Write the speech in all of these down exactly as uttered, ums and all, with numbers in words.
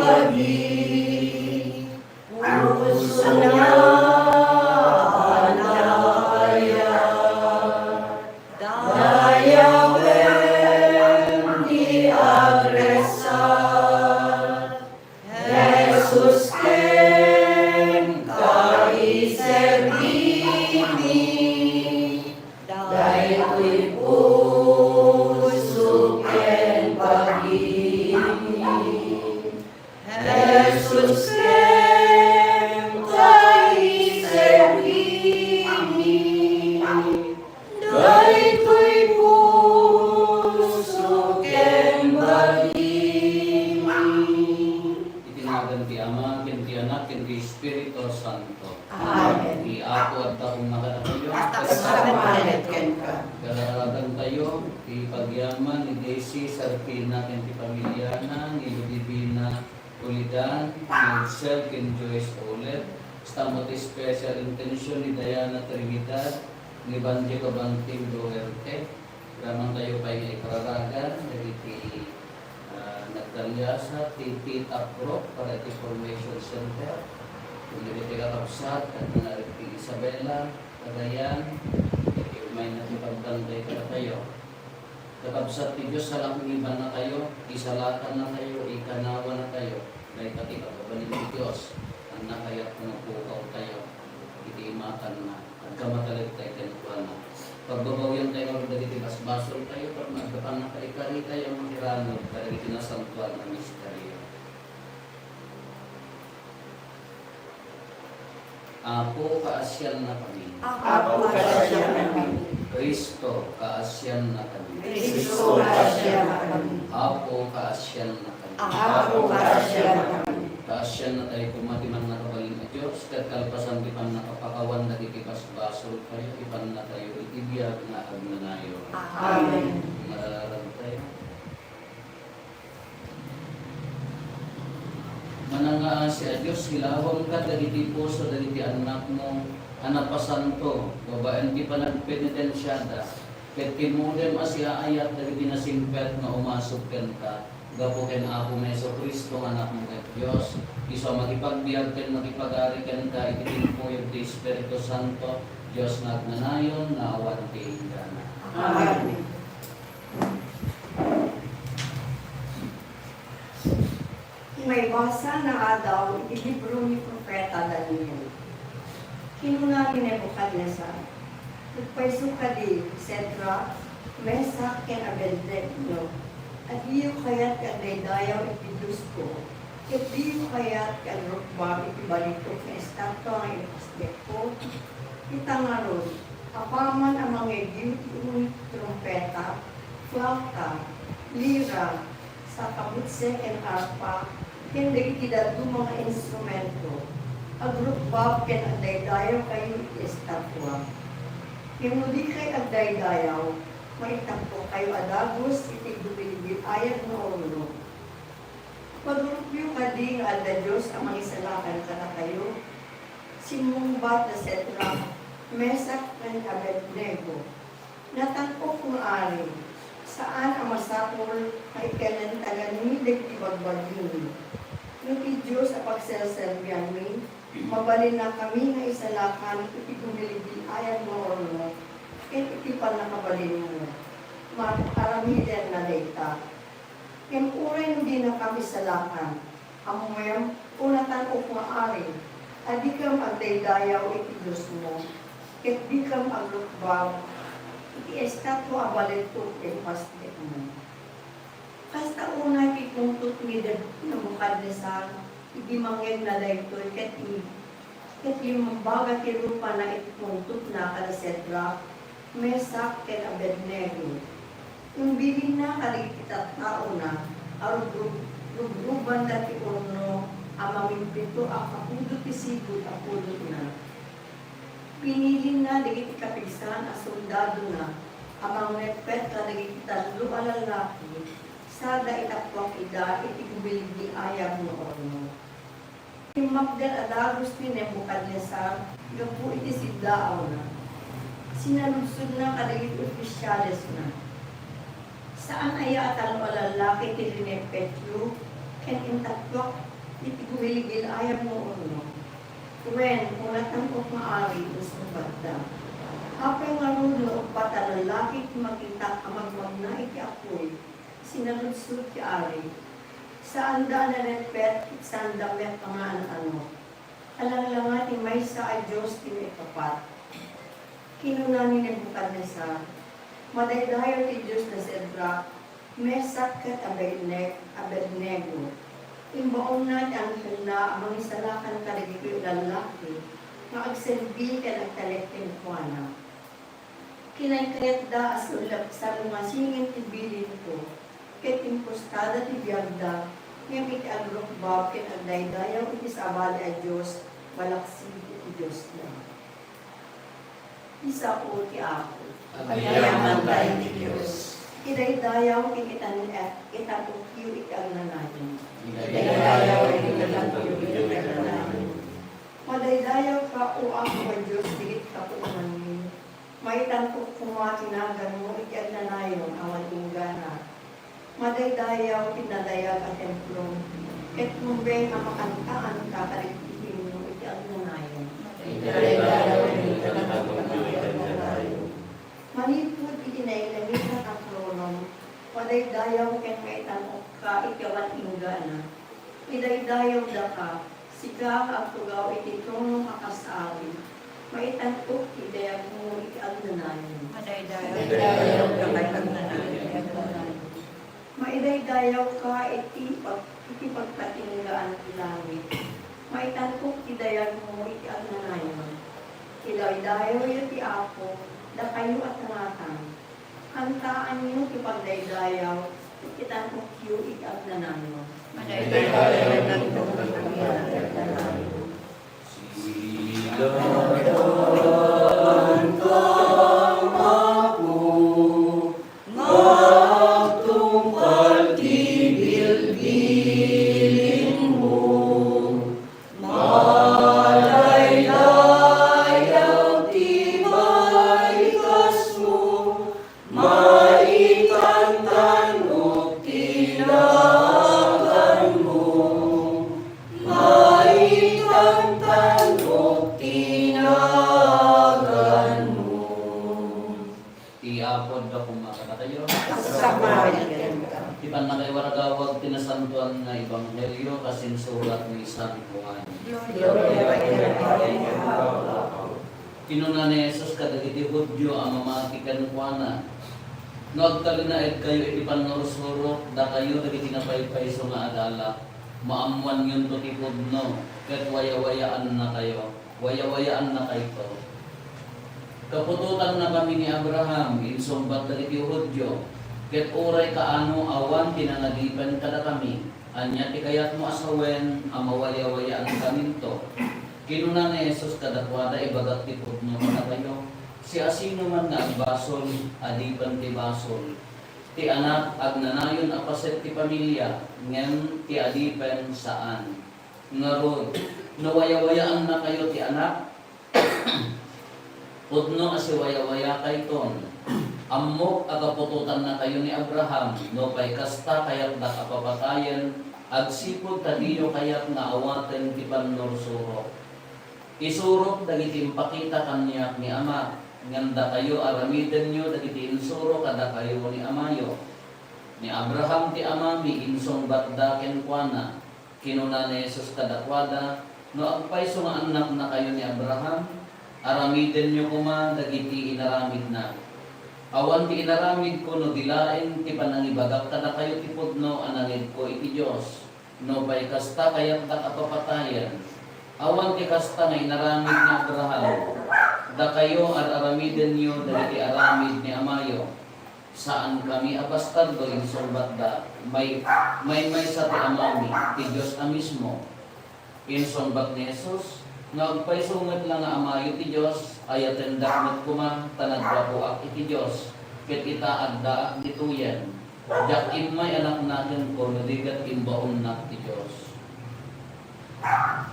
Agi, puso na anaya, dayawen ti agresar. Jesus, kenka iserbimi, daytoy puso ken bagimi. Jesus, kenka iserbimi, daytoy puso ken bagimi. Iti nagan ti Ama, ken ti Anak, ken ti Espiritu Santo. Amen. Ti Apo adda koma kadakayo. Kasta met kenka. Kararagantayo ti pagyaman ni Daisy Sarpina ken ti pamiliana, ni Ludivina Ulidan, ni Edsel ken Joyce Ulet, kasta met ti special intention ni Diana Trinidad, ni Banjo Cabanting Duerte. Ramantayo pay nga ikararagan dagiti, ah, nagdaliasa ti T T A P group para iti Formation Center. Ken dagiti kakabsat, ket nga ti Isabela, Cagayan, iti umayna ti pagdangdayta kadatayo. Kakabsat ti Dios, salaknibannatayo, isalakannatayo, ikanawannatayo. Dayta ti pagkabalin ti Dios, a nakayat nga pukawtayo iti imatanna. Agkamatalegtayo kenkuana. Pagbabawiantayo ngarud dagiti basbasoltayo, tapno adda pannakaikaritayo a makiranod kadagiti nasantoan a misterio. Apo, kaasiannakami. Apo, kaasiannakami. Cristo, kaasiannakami. Cristo, kaasiannakami. Apo, kaasiannakami. Apo, kaasiannakami. Kaasiannatayo koma ti mannakabalin a Dios, ket kalpasan ti pannakapakawan dagiti basbasoltayo, ipannatayo iti biag nga agnanayon. Amen. Mararagtayo. Manangaasi a Dios, ilawangka dagiti puso dagiti annakmo a napasanto babaen ti panagpenitensiada, ket kinunam a siaayat dagiti nasingpet nga umasog kenka, gapu ken Apomi Jesu-Cristo nga Anakmo ket Dios, isu a makipagbiag ken makipagari kenka iti timpuyog ti Espiritu Santo, Dios nga agnanayon nga awan ti inggana. Amen. Maibasa nga adaw iti libro ni Profeta Daniel. Kinuna ni Nebucadnezzar, "Agpayso kadi, Shadrach, Meshach, ken Abednego, a diyo kayat nga agdaydayaw iti Diosko, ket diyo kayat nga agrukbab iti balitok nga estatua nga ipasdekko? Ita ngarud, apaman a mangngegyo ti uni ti trumpeta, flauta, lira, sakabutse ken arpa, ken dagiti dadduma nga instrumento, agrukbab ken agdaydayawkayo iti estatua. Ngem no dikay agdaydayaw, maitapokkayo a dagus iti gumilgil-ayab nga urno." Pagurupyo kadi nga adda Dios a mangisalakan kadakayo? Simmungbat da Shadrach, Meshach, ken Abednego, "Natan-ok nga Ari, saan a masapul nga ikenentaganmi dagiti bagbagimi. No ti Dios a pagserserbianmi, mabalinnakami nga isalakan iti gumilgil-ayab nga urno ken iti pannakabalinmo. Mar-, aramidenna dayta. Ngem uray no dinakam isalakan, ammoem, O natan-ok nga Ari, a dikam agdaydayaw iti Diosmo, ket dikam agrukbab iti estatua a balitok ti ipasdekmo." Kasta unay ti pungtot ni Nebucadnezzar idi mangngegna daytoy, ket i-, ket imbaga ti rupana iti pungtotna kada Shadrach, Meshach, ken Abednego. Imbilinna kadagiti tattaona a rugrub-, rugrubanda ti urno a mangimpito a kapudot ti sigud a pudotna. Pinilinna dagiti kapigsaan a soldadona a mangneppet kadagiti tallo a lallaki sada itappuak ida iti gumilgil-ayab nga urno. Timmakder a dagus ni Nebucadnezzar gapu iti siddaawna. Sinaludsodna kadagiti ofisialesna, "Saan aya a tallo a lallaki ti lineppetyo ken intappuak iti gumilgil-ayab nga urno. Wen, kunatan-ok nga ari, insungbatda. Apay ngarud no uppat a lallaki ti makitak a magmagna iti apuy, sinaludsod ti ari. Saanda a naleppet ket saanda met a maano-ano. Alanglanga ti maysa a Dios ti maipapat. Kinuna ni Nebukadnesar, "Madaydayaw ti Dios da Sadrak, Mesak ket Abedne-, Abednego. Imbaonna ti anghelna a mangisalakan kadagitoy a lallaki nga agserbi ken agtalek kenkuana. Kinaykayatda a sullepsan no masingit ti bilinko, ket impostada ti biagda, ngem iti agrukbab ken agdaydayaw iti sabali a Dios, malaksid iti Diosda." Isao ti Apo. Agyamankami iti Dios. Idaydayaw ken itan-, itan-okyo iti agnanayon. Idaydayaw ken itan-okyo iti agnanayon. Madaydayawka, O Apo a Dios, dagiti kapuonanmi. Maitan-ok koma ti naganmo iti agnanayon awan inggana. Madaydayaw ti nadayag a templo, ket rumbeng a makantaanka kadagiti himno iti agnanayon. Madaydayaw ti nadayag a templo. Manipud iti nailamitan a tronom, madaydayaw ken maitan-okka iti awan inggana. Idaydayaw daka, sika nga agtugaw iti trono a kas ari. Maitan-ok ti dayagmo iti agnanayon. Madaydayaw ti dayagmo iti agnanayon. Maidaydayawka iti pag-, iti pagpatinggaan ti langit. Maitan-ok ti dayagmo iti agnanayon. Idaydayaw ti Apo, dakayo a tangatang. Kantaanyo ti pagdaydayaw, ket itan-okyo iti agnanayon. Madaydayaw ti Apo. Silakan ka, Apo, nga agtungpal ti bilbilinmo. Madaydayaw ti baykasmo, maitantan-ok ti naganmo. Maitantan-ok ti naganmo. Ti Apo adda koma kadakayo. Agsamaan kenka. Ti pannakaiwaragawag ti nasantoan nga ebanghelio kas insurat ni San Juan. Gloria kenka, Apo. Kinuna ni Jesus kadagiti Judio a mamati kenkuana, "No agtalinaedkayo iti pannursurok, dakayo dagiti napaypayso nga adala, maammoanyonto ti pudno, ket wayawayaannakayo." Wayawayaannakayto. "Kaputotannakami ni Abraham," insungbat dagiti Judio, "ket uray kaano awan ti nangadipen kadakami. Ania ti kayatmo a sawen a mawayawayaankaminto?" Kinuna ni Jesus kadakuada, "Ibagak ti pudno kadakayo. Siasinoman nga agbasol, adipen ti basol. Ti anak, agnanayon a paset ti pamilia, ngem ti adipen, saan. Ngarud, no wayawayaannakayo ti anak, pudno a siwayawayakayton. Ammok a kaputotannakayo ni Abraham, nupay kasta kayatdak a papatayen, agsipud ta diyo kayat nga awaten ti pannursurok. Isurok dagiti impakita kaniak ni Amak, ngem dakayo aramidenyo dagiti insuro kadakayo ni amayo. Ni Abraham ti amami," insungbatda kenkuana. Kinuna ni Jesus kadakuada, "No agpayso nga annaknakayo ni Abraham, aramidenyo koma dagiti inaramidna. Awan ti inaramidko no di laeng ti panangibagak kadakayo ti pudno a nangedko iti Dios. Nupay kasta kayatdak a papatayen, awan ti kasta nga inaramid ni Abraham. Dakayo, ar-aramidenyo dagiti aramid ni amayo." "Saankami a bastardo," insungbatda. "May-, maymaysa ti amami, ti Dios a mismo." Insungbat ni Jesus, "No agpayso met la nga amayo ti Dios, ayatendak met koma ta naggapuak iti Dios, ket ita, addaak ditoyen. Diak immay a naknakenko no di ket imbaonnak ti Dios."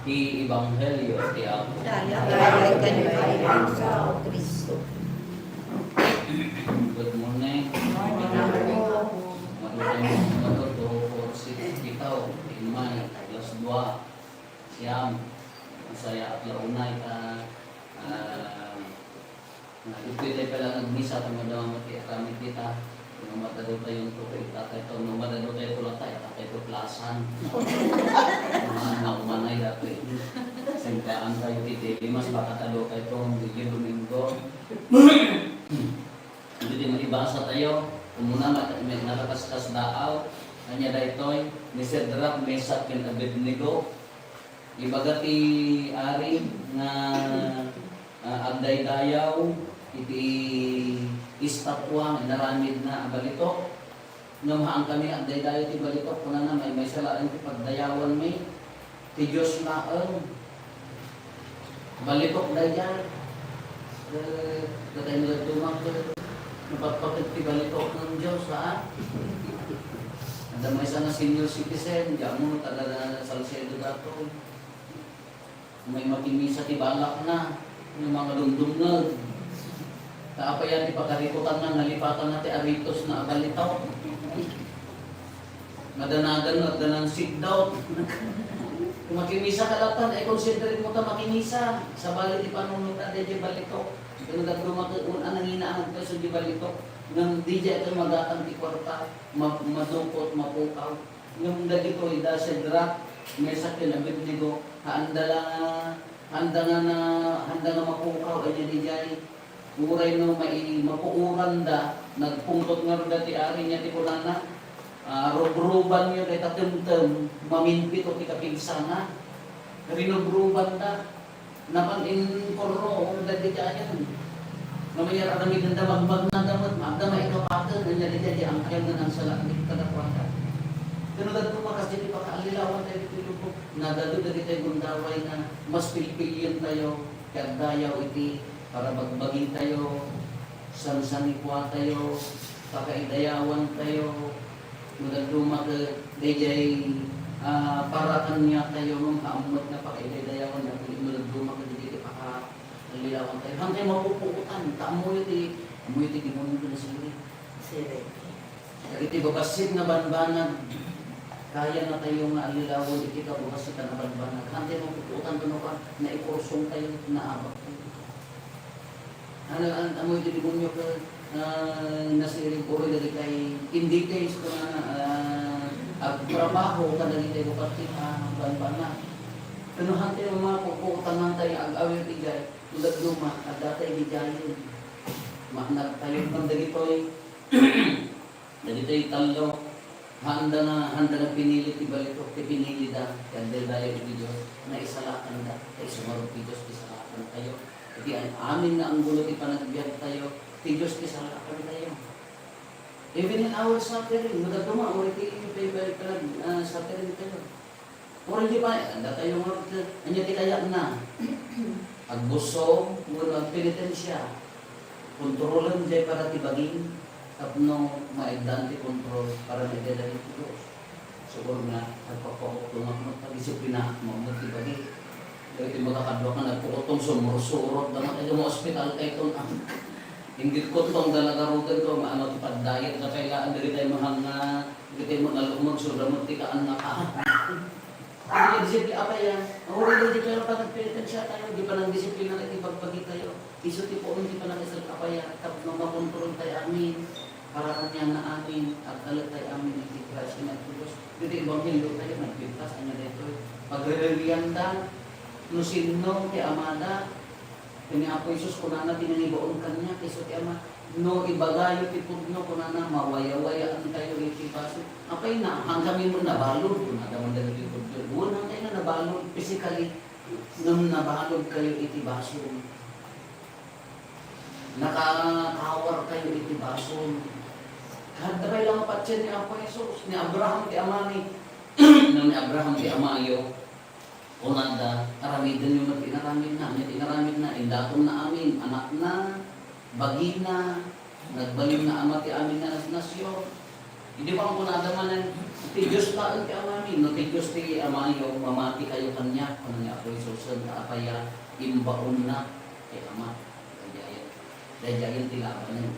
Ti Ebanghelio ti Apo. Daydayaw kenka, Apo Cristo. Good morning. Good morning. Maduto, maduto, four six, ikaw, immay. Alas dua, siyam, masayaat la unay ta, ah, ah, ditoy tayo pala nagmisa, kung madama ti aramid kita, kung madado tayo to, kay tatay to, no madado tayo to lang tayo, tatay to plasan. Mga anak umanay dati. Sangkaan tayo ti Delimas, baka tado tayo to, ang Domingo. Iti maibasa tayo, umuna, mat-, may nakakaskas daaw, ania daytoy, ni Shadrach, Meshach, ken Abednego. Ibaga ti ari nga, ah, agdaydayaw iti estatwa nga inaramidna a balitok. Ngem haan kami agdaydayaw ti balitok, kunana, maymaysa laeng ti pagdayawanmi. Ti Dios laeng. Balitok daydiay. Eh, katay nga dadduma, eh, napatpateg ti balitok nga Dios, ha? Adda maysa nga senior citizen, diay ammo, taga Salcedo daton. May makimisa ti balakna, nga mga dumdumngeg. Ta apay ti pakarikutanna, nalipatanna ti aritosna a balitok. Madanagan, nagdanang sigdaw. Kung makimisa ka latta, ay consider mo ta makimisa. Sabali ti panunot na di balitok. Kung nagdumak, un-, ang nanginaan ka sa di balitok. Ngam di di ito magatang ti kwarta, ma-, madukot, mapukaw. Ngam dagitoy da Shadrach, Meshach, ken Abednego, haanda la, haanda nga na, haanda nga mapukaw, ay di di ay. Uray no mai-, mapuoranda, nagpungtot ngarud ti ari nia ti kunana, ah, "Rubrubanyo dayta temtem, maminpito ti kapigsana." Rinubrubanda. Napan inkurro dagiti ayan. Nga mayar-aramidenda, magmagnada met, adda maikapaten, ania dayta di angkayam nga nangsalaknib kadakuada. Ken no dadduma kas daydi pakaallilawan tayo iti lubong, nadado dagiti gundaway nga mas pilpilientayo, ti agdayaw iti para bagbagitayo, sansanikuatayo, pakaidayawantayo, no dadduma ket daydiay, ah, para kaniatayo, ngem haan met nga pakaidaydayawan, no dadduma ket daydiay pakaallilawantayo. Haantayo mapupuotan, ta ammoyo ti, ammoyo ti demonio ken nasiring. Siring. Dagiti babassit nga banbanag, kayana tayo nga allilawen iti kababassit nga banbanag. Haantayo mapupuotan, kuno ka, naikursongtayo, naabaktayo. Ano, an-, ammoy ti demonio ket, ah, nasiring uray dagitay indikes kunana, ah, agtrabaho kadagitay bupattit a banbanag. Ken no haantayo mapupuotan, haantayo ag-awir idiay, no dadduma, addatay idiayen. Maanagtayo ngem dagitoy. Dagitoy tallo, haanda nga, haanda nga pinili ti balitok, ti pinilida, ti agdaydayaw iti Dios, naisalakanda, ta isu ngarud ti Dios ti salakantayo. Iti amin nga anggulo ti panagbiagtayo, ti Dios ti salakantayo. Even in our suffering, no dadduma, uray ti, ti, ti, panag-, ah, suffering tayo. Uray di pay, adda tayo nga, ania ti kayatna? Agbusog wenno agpenitensia. Kontrolen jay para ti bagim tapno maibdaan ti kontrol para maidaydayaw ti Dios. Siguro nga, nagpapautongak met, disiplinaak met ti bagim. Dagiti makakaduak nga nagpautong, sumursurot, damat, ay, mo ospital kayton, ah. Inggit ko tong dalagarutan ko, nga ano, ti pagdayat na kailangan, dagitay mahal nga Dagitay met nga lumeng, sura met ti kaannaka. Dagiti disiplina, apay, ah, uray dagiti panagpenitensiatayo, di panagdisiplina iti bagbagitayo. Isu ti puon ti panagdisiplina, apay, ah, tapno makontroltayo amin, para kaniana amin, agtalektayo amin iti grasya ni Apo Dios. Dagiti ebangheliotayo, nagpintas, ania daytoy? Pagrerelianda, no sinno ti amada, Ken ni Apo Jesus, kunana ti nangibaon kaniak, isu ti Ama, "No ibagayo ti pudno," kunana, "mawayawayaantayo iti basol." Apay na, hankami met nabalud, kunada man dagiti Judio. Wen, hankay nga nabalud physically, ngem nabaludkayo iti basol. Nakakawarkayo iti basol. Kadda pay la nga patien ni Apo Jesus, ni Abraham ti amami. No ni Abraham ti amayo, Kunada, "Aramidenyo met ti inaramidna." Ania ti inaramidna? Indatonna amin, anakna, bagina, nagbalinna a mati amin nga nasnasyon. Idi pangkunada manen, "Ti Dios laeng ti Amami." "No ti Dios ti Amayo, mamatikayo kaniak," kuna ni Apo Jesus, "ta apay a imbaonna ti Ama?" Daydiayen, daydiayen ti labanen.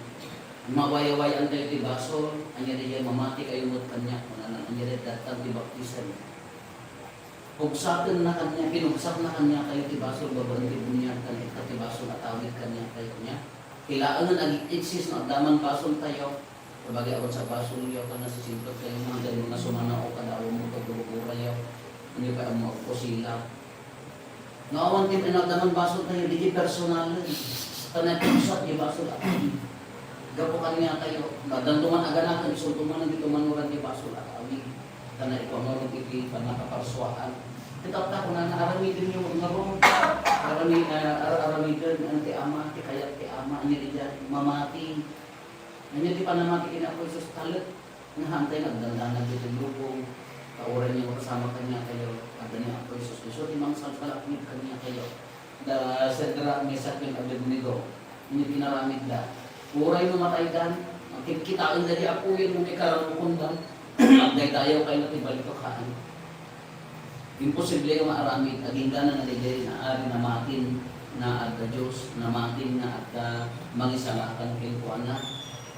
"Mawayawayaan kayo ti basol, ania daydiay mamatikayo met kaniak," kunana, ania daydiay dattan ti baptism. Pugsatenna kaniak, pinugsatna kaniatayo ti basol babaen ti buniag, ken ita ti basol a tawid kaniatayo, ania? Ti laengen ag-exist no adda man basoltayo. Kabagi awan sa basolyo, ken nasisimpet kayo, mangganyo nga sumanaw kada awan mo pagbuburay, ania pay ammo agkusila. No awan ti inadda man basoltayo, di ti personalen. Ken napugsat ti basol a tawid. Gapu kaniatayo, no addanto man aganaken, isunto man ditoy manuran ti basol a tawid. Ken naipangaron iti pannakaparsuaan. Ket apta, kunana, aramidenyo nga ngarud. Arami-, ah, ar-, aramiden, ano ti Ama, ti kayat ti Ama, ania diay, mamati. Ania ti panamati ken Apo Jesus, talek nga haantay nga agdandanag ditoy lubong. Ta uray nga makasama kaniatayo, adda ni Apo Jesus. Isu ti mangsalsalaknib kaniatayo. Da Shadrach, Meshach, ken Abednego, ania ti inaramidda? Uray no mataydan, kitkitaen dagiti apoyen no maikararukonda, agdaydayaw kayat ti balitokan. Imposible nga maaramid, agingga nga daydiay nga ari namatin nga adda Dios, namatin nga adda mangisalakan kenkuana.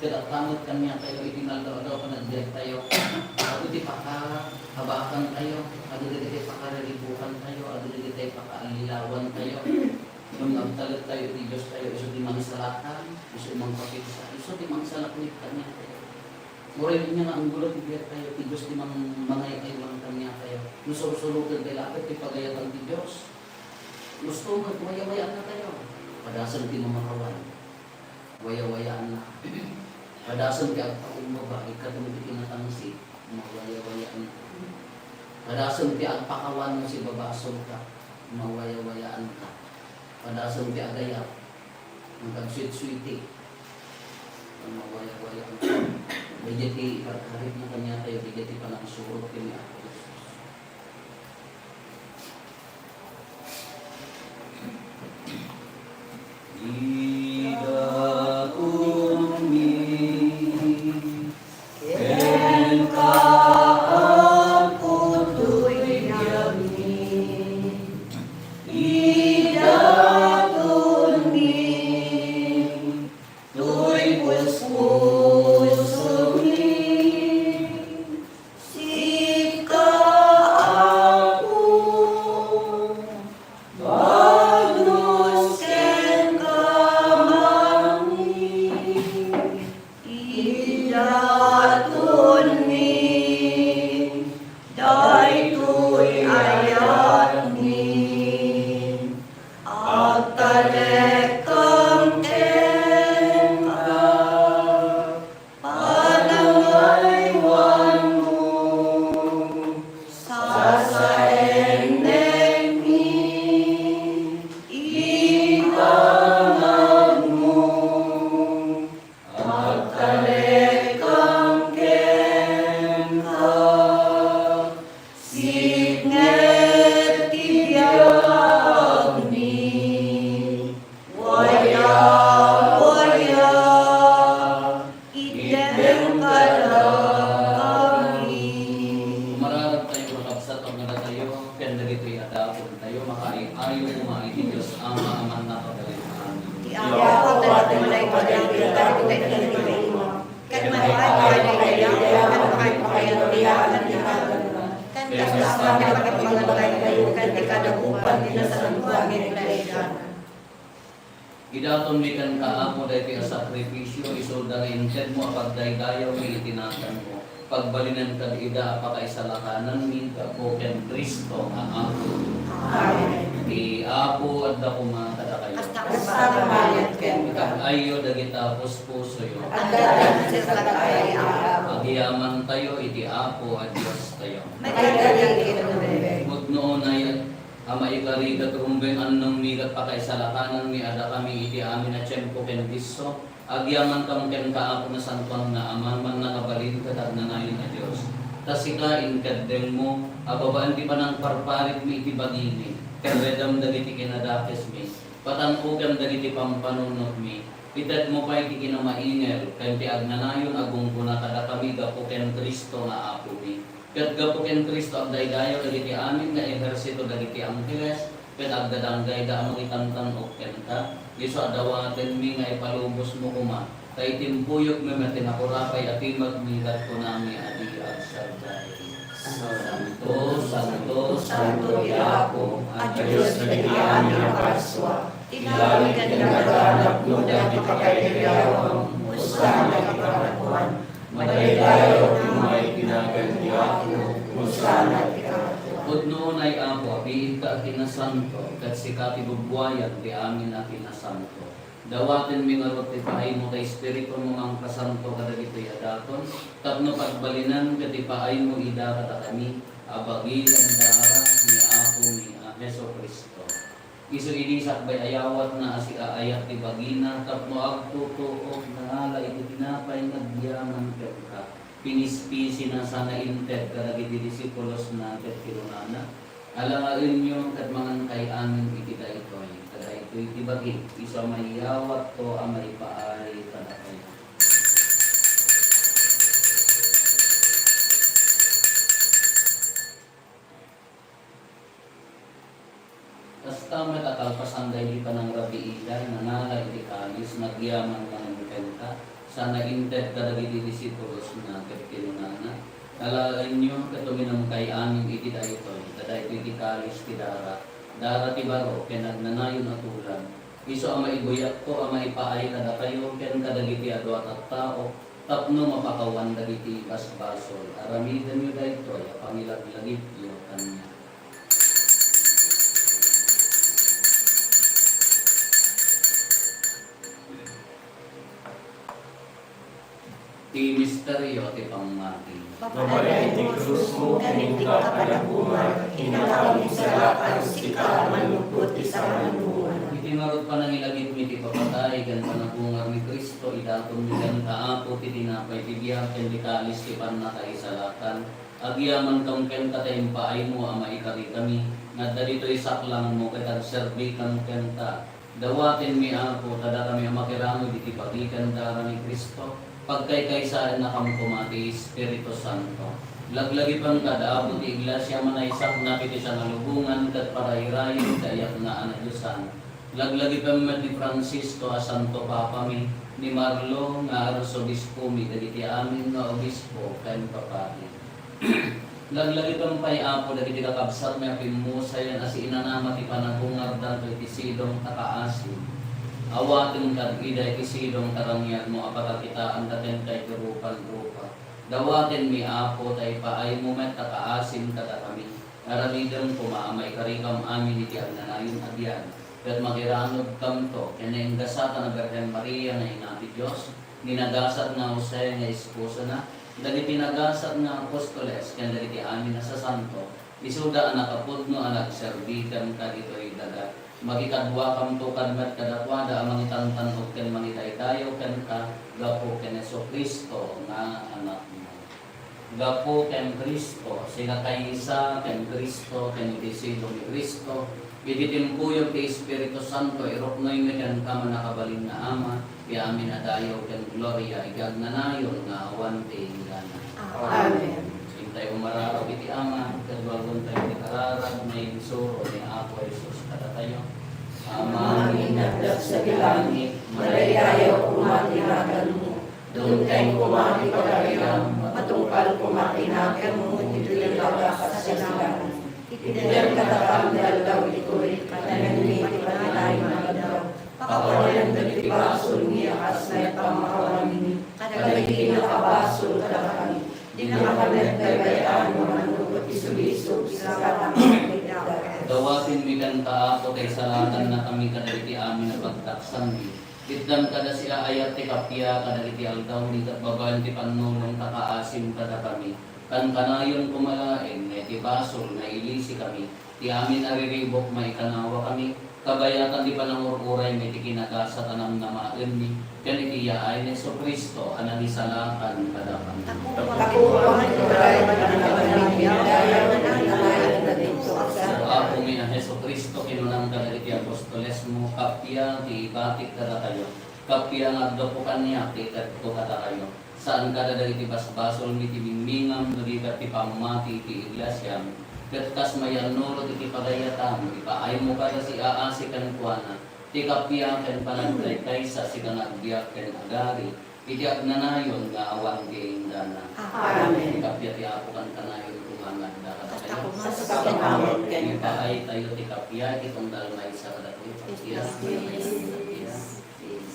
Ket apta met kaniatayo iti naldaw-daw panagbiagtayo. Adu ti pakahabakantayo, adu dagiti pakariribukantayo, adu dagiti pakaallilawantayo. Ngem agtalektayo iti Diostayo, isu ti mangisalakan, isu ti mangpapigsa, isu ti mangisalaknib kaniatayo. Uray ania nga anggulo ti biagtayo, ti Dios ti mang-, mangay-aywan kaniatayo. No sursuroten tayo, lapit ti pagayatan ti Dios. Gusto met, wayawayaannatayo. Padasem ti mamakawan. Wayawayaanna. Padasem ti agpakumbaba, ikkatem ti kinatangsit, mawayawayaanna. Padasem ti agpakawan no sibabasolka, mawayawayaanka. Padasem ti agayat, agsuitsuiti, mawayawayaanka. Daydiay ti ikarkarigna kaniatayo, daydiay ti panangsurot ken ni Apo Jesus. Idatonmi kenka, Apo, toy biagmi. Idatonmi toy puspusomi. Sika, Apo, banos kenka, Amami. Idatonmi daytoy ayatmi. Agtalekam kenka. Panangaywanmo, sasaennekmi, ibanagmo, agtalekam kenka, sipnget ti biagmi. Waya, waya, itdem kadakami. Umararag tayo, kakabsat, agdaydayaw ken dagitoy a dapontayo, makaay-ayo koma iti Dios Ama a Mannakabalin. Amen. Ti Apo, ket Idatonmi kenka, Apo, daytoy a sakrifisio, isu da nga intedmo a pagdaydayawmi iti naganmo. Pagbalinen kad ida a pakaisalakananmi gapu ken Cristo nga Apo. Amen. Ti Apo adda koma kadakayo. Kasta met ket. Ikag-ayyo dagita puspusoyo. Adda Agyamantayo iti Apo a Diostayo. Pudno unay a maikari ket rumbeng annongmi ket pakaisalakananmi a dakami iti amin a tiempo ken disso, agyamankam kenka, Apo, Nasantoan nga Ama, Mannakabalin ket Agnanayon a Dios. Ta sika, inkeddengmo a babaen ti panangparparitmi iti bagimi, ket redem dagiti kinadakesmi, patan-okem dagiti pampanunotmi, itedmo pay ti kinamaingel ken ti agnanayon a gunggona kadakami gapu ken Cristo nga Apomi. Ket gapu ken Cristo, agdaydayaw dagiti amin nga ehersito dagiti angheles, ket agdadanggayda a mangitantan-ok kenka. Isu a dawatenmi nga ipalubosmo koma, ta itimpuyogmi met ti nakurapay a timagmi ket kunami a di agsardai. Santo, santo, santo ti Apo, a Dios dagiti amin a parsua. Ti langit ken daga napnoda ti pagaygayawan. Hosanna ti pangaduan. Madaydayaw ti umay iti nagan ni Apo. Hosanna ti pangaduan. Pudno unay, Apo, a biit ka a kinasanto, ket sika ti bubuayan ti amin a kinasanto. Dawatenmi ngarud ti paaymo ta Espiritu mo mangkasanto kadagitoy a daton, tapno pagbalinan ket ipaaymo ida kadakami a bagi ken dara ni Apomi a Jesu-Cristo. Isu idi sakbay a yawatna a siaayat ti bagina tapno agtutuok nangala iti tinapay nga agyaman kenka, pinispisina sana inted kadagiti disipulosna ket kinunana, Alangaenyo ket mangankay amin iti daytoy, ta daytoy ti bagik, isu a mayawatko a maipaay kadakayo. Kasta met a kalpasan daydi panangrabiidan, nangala iti kalis, nagyaman manen kenka, sana inted kadagiti disipulosna ket kinunana, Alaenyo ket uminumkay amin iti daytoy, ta daytoy ti kalis ti dara, dara ti baro ken agnanayon a tulag. Isu a maibuyatko a maipaay kadakayo ken kadagiti adu a tattao tapno mapakawan dagiti basbasol. Aramidenyo daytoy a pangilaglagipyo kaniak. Ti misterio ti pammati. Babaen ti krusmo ken inka panagbunger, inakam ti salakam, sika a mannubbot ti sarangbungan. Iti ngarud panangilagipmi ti papatay ken panagbungar ni Cristo, idatonmi kenka, Apo, ti tinapay ti biag ken ti kalis ti pannakaisalakan. Agyamankam kenka ta impaaymo a maikarikami, nga adda ditoy saklangmo ket agserbikam kenka. Dawatenmi, Apo, ta dakami a makiramid iti bagi ken dara ni Cristo, pagkaykaysaennakam koma ti Espiritu Santo. Laglagipem kad, Apo, ti Iglesia a manaysaknap iti sangalubongan ket parayrayen ti ayatna a nadiosan. Laglagipem met ni Francisco a Santo Papami, ni Marlo nga Arsobispomi, dagiti amin nga obispo ken papadi. Laglagipem pay, Apo, dagiti kakabsatmi a pimmusayan a siinanama ti panagungardanto iti sidong ta kaasim. Awatem kad ida iti sidong ta raniagmo a pakakitaanda kenka iti rupan-rupa. Dawatenmi, Apo, ta ipaaymo met ta kaasim kadakami. Aramidem koma a maikarikam amin iti agnanayon a biag, ket makiranudkamto ken naingasatan a Birhen Maria nga Ina ti Dios, ni nagasat nga Jose nga esposona, dagiti nagasat nga apostoles, ken dagiti amin a sasanto, isuda a nakapudno a nagserbi kenka ditoy daga. Makikaduakamto kad met kadakuada a mangitantan-ok ken mangidaydayaw kenka gapu ken Jesu-Cristo nga Anakmo. Gapu ken Cristo, sinakaysa ken Cristo, ken iti sidong ni Cristo, iti timpuyog ti Espiritu Santo, iruknoymi kenka, Mannakabalin nga Ama, ti amin a dayaw ken gloria iti agnanayon nga awan ti inggana. Amen. Intay umararag iti Ama, ket wagontay ti kararag nga insuro ni Apo Jesus kadatayo. Amami nga adda sadi langit, madaydayaw koma ti naganmo. Dumteng koma ti pagariam, matungpal koma ti nakemmo iti daga kas iti langit. Itedem kadakami ti aldaw ditoy, kaanenmi ti pagkayam nga aldaw. Pakawanem dagiti basolmi a kas met pamakawanmi kadagiti nakabasol kadakami. Dinaka met baybay-an nga mannubbot ti sulisog, sika ta mangpagdagdagak. Dawatenmi kenka, Apo, ta isalakannakami kadagiti amin a pagtaksanmi. Itdam kada siaayat ti kappia kadagiti aldawmi ket babaen ti pannulong ta kaasim kadakami. Kankanayon koma laeng nga iti basol nga ilisikami, ti amin a riribuk maikanawakami, kabayatan ti panangur-uraymi iti kinagasat a namnamaenmi, ken iti yaay ni Jesu-Cristo a nangisalakan kadakami. Takuan ti Apomi a Jesu-Cristo, kinunam kadagiti apostolesmo, kappia ti ibatik kadakayo, kappia nga aggapu kaniak ti itedko kadakayo. Saan kada dagiti basbasolmi ti mingmingam, no di ket ti pammati iti iglesiam. Ket kas mayannurot iti pagayatam, ipaaymo kada siaasi kenkuana ti kappia ken panagkaykaysa, sika nga agbiag ken agari iti agnanayon nga awan ti inggana. Amen. Ti kappia ti Apo kankanayon koma nga Sa sakit namin. Ipaay tayo ti kappia, iti tunggal maysa kadagiti kappia. Yes, yes, yes.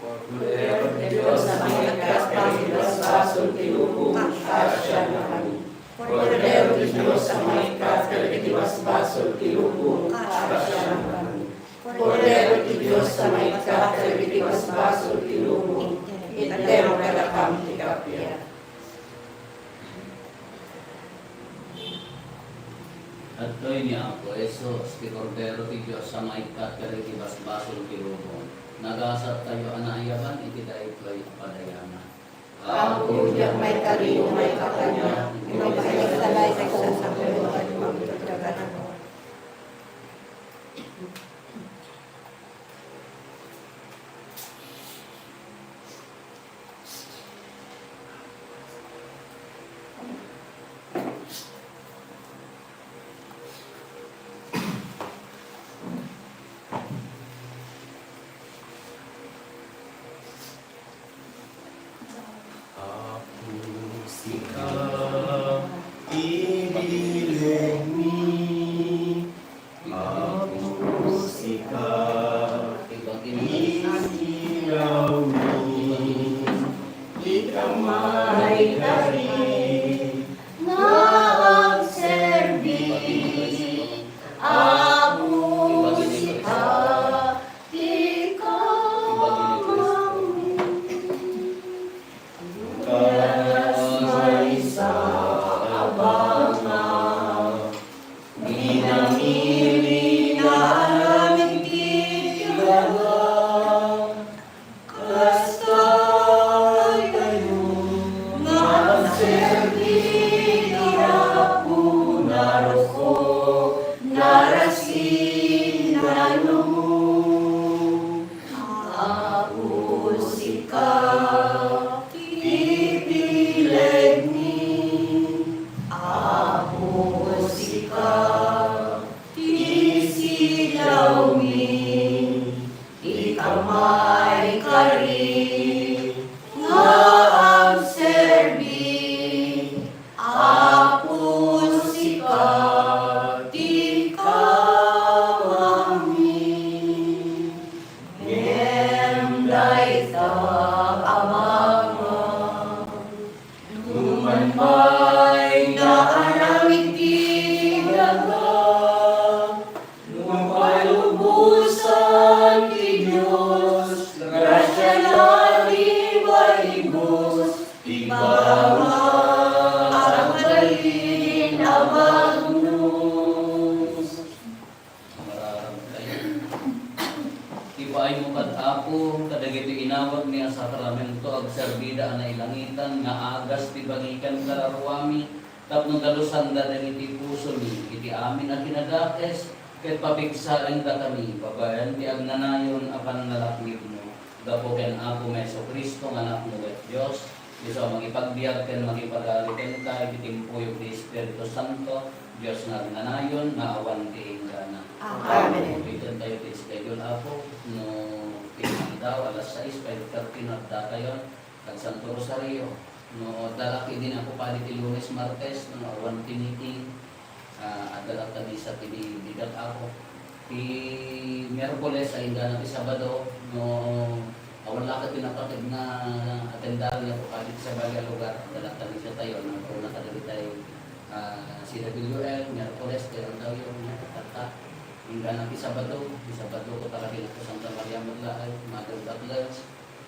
Kordero ti Dios a mangikkat kadagiti basbasol ti lubong, agsianakami. Kordero ti Dios a mangikkat kadagiti basbasol ti lubong, agsianakami. Kordero ti Dios a mangikkat kadagiti basbasol ti lubong, itedmo kadakami ti kappia. Adtoy ni Apo Jesus, ti Kordero ti Dios a maikkat kadagiti basbasol ti lubong. Nagasattayo a naayaban iti daytoy a padayanan. Apo, diak maikari nga maikkan kaniak, ngem ipasamak ti sasakuloan. Apo, sika ti bilegmi. Apo, sika ti silawmi. Ika maikari nga agserbi. Apo, sika ti kamangmi. Kas maysa a banga, minamili nga aramid ti daga. Kasta itayo nga agserbi ti Apo, naruko, narasin, nalumo. Apo, sika ti bilegmi. Apo, sika ti silawmi. Ika maikari nga agserbi. Apo, sika ti kamangmi. Ngem dayta a banga, numan pay nga aramid ti daga, no palubosan ti Dios, grasiana ti maibus, ti banga, agbalin a bagnos. Mararamtayo. Ipaaymo kad, Apo, kadagiti inawatmi a sakramento, agserbida a nailangitan nga agas ti bagi ken kararuami, tapno dalusanda dagiti pusomi iti amin a kinadakes, ket papigsaendakami babaen ti agnanayon a pannalaknibmo. Gapu ken Apomi a Jesu-Cristo nga Anakmo ket Dios, isu a mangipagbiag ken mangipagaru kenka iti timpuyog ti Espiritu Santo, Dios nga agnanayon nga awan ti inggana. Amen. Itedtayo ti schedule, Apo, no ti aldaw, alas sais, five thirty no addatayon, ag-Santo Rosario. No adda la ketdi ni Apo Padi ti Lunes, Martes, no awan ti meeting, ah, adda latta misa ti bigat, Apo. Ti Miyerkules, ay inggana ti Sabado, no awan la ketdi napateg nga atendaran ni Apo Padi ti sabali a lugar, adda latta misatayo, nagkauna kadagitay, ah, C W L, Miyerkules, ti aldawyo, nga tatta. Inggana ti Sabado, ti Sabado ko talaga ito Santa Maria Maglaay, Mother of God Bless,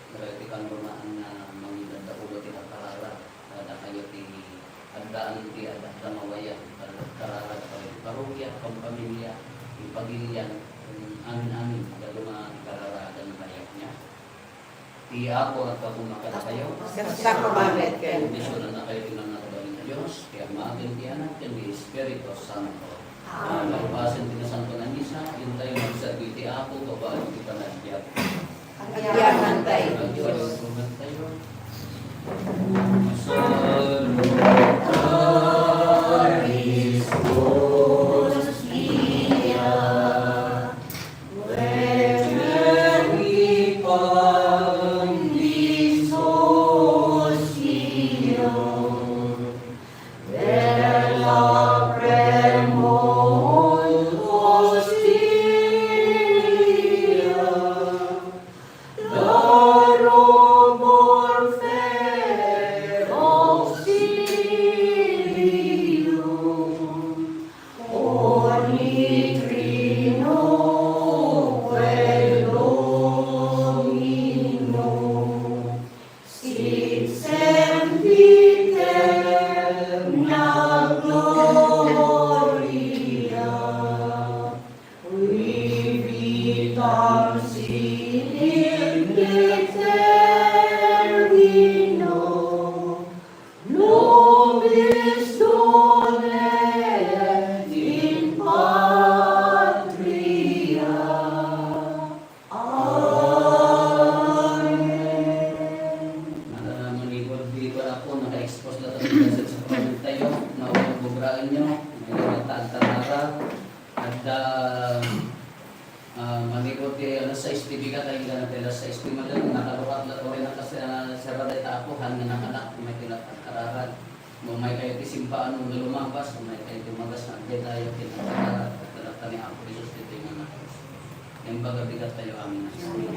dagiti kanrunaan nga mangidaddaulo ti karkararag kadakayo ti addaan ti adda mawayan, kararag kadagiti parokya, pampamilia, ti pagilian, amin-amin, dadduma ti kararagan nga kayatna. Ti Apo agkakuma kadakayo. Kasta koma met kenka. Bendisionannakayo ti mangngatabalin a Dios, ti Ama, ken ti Anak, ken ti Espiritu Santo. Amen. Kalpasen ti Nasanto a Misa, intayo agserbi ti Apo babaen ti panagbiag. Agyamantayo ti Dios. Agyamantayo. Adda, adda, ah, manipud ti alas sais ti bigat, ay, inggan ti alas sais ti madam, nakalukat la, uray nakasera dayta apuhan nga nakalak, may ti lakat kararag. No umay kayo ti simbaan, no lumabas, no umay kayo ti umagas, nagdetayo, kinagkakara, pagkalakta ni Apo Jesus, ditoy nga nakas. Imbaga bigat tayo, amin. Amin.